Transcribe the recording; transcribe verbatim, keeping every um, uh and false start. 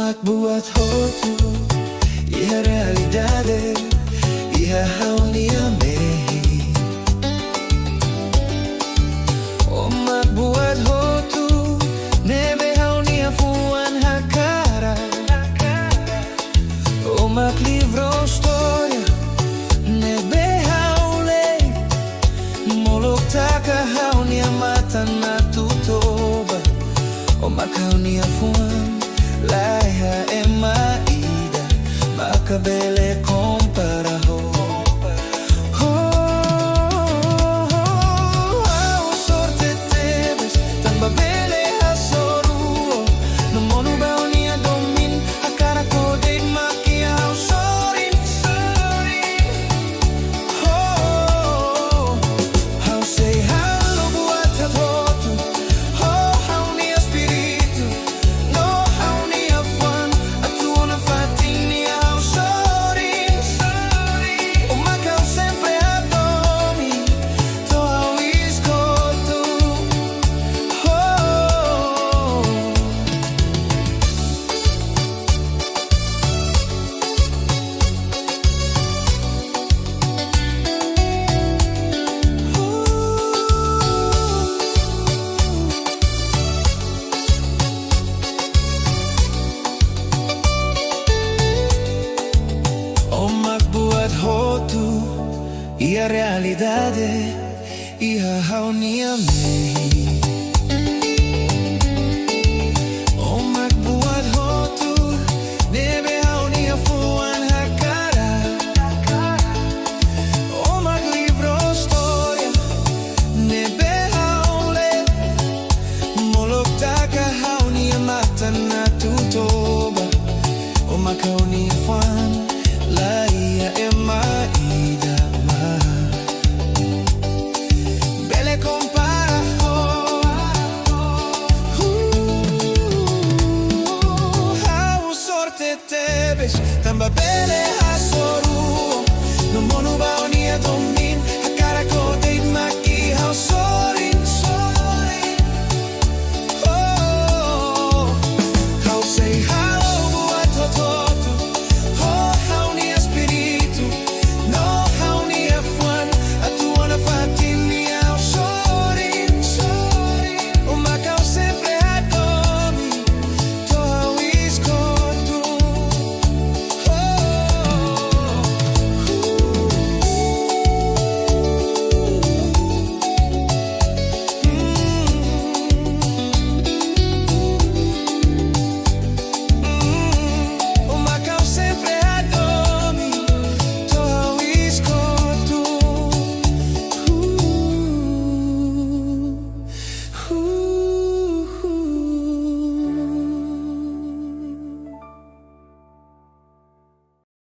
Buat hotu iha realidade, iha ha'u-nia mehi. O mak buat hotu ne'ebé ha'u-nia fuan hakarak. O mak livru istória ne'ebé ha'u lee. Molok taka ha'u-nia matan atu toba. O mak ha'u-nia fuan, la iha ema ida maka bele kompara ho. Ho, ho, ha'u sorte tebes, tanba bele hasoru. No monu ba ó-nia domin, hakarak ho de'it mak iha ha'u sorin. Ho, ha'u sei halo buat hotu-hotu. Ho, ha'u-nia espíritu, no ha'u-nia fuan, atu ona fatin iha ha'u sorin. O mak ha'u sempre hadomi, to'o ha'u iskotu. Ho. O mak buat hotu iha realidade, iha ha'u-nia mehi.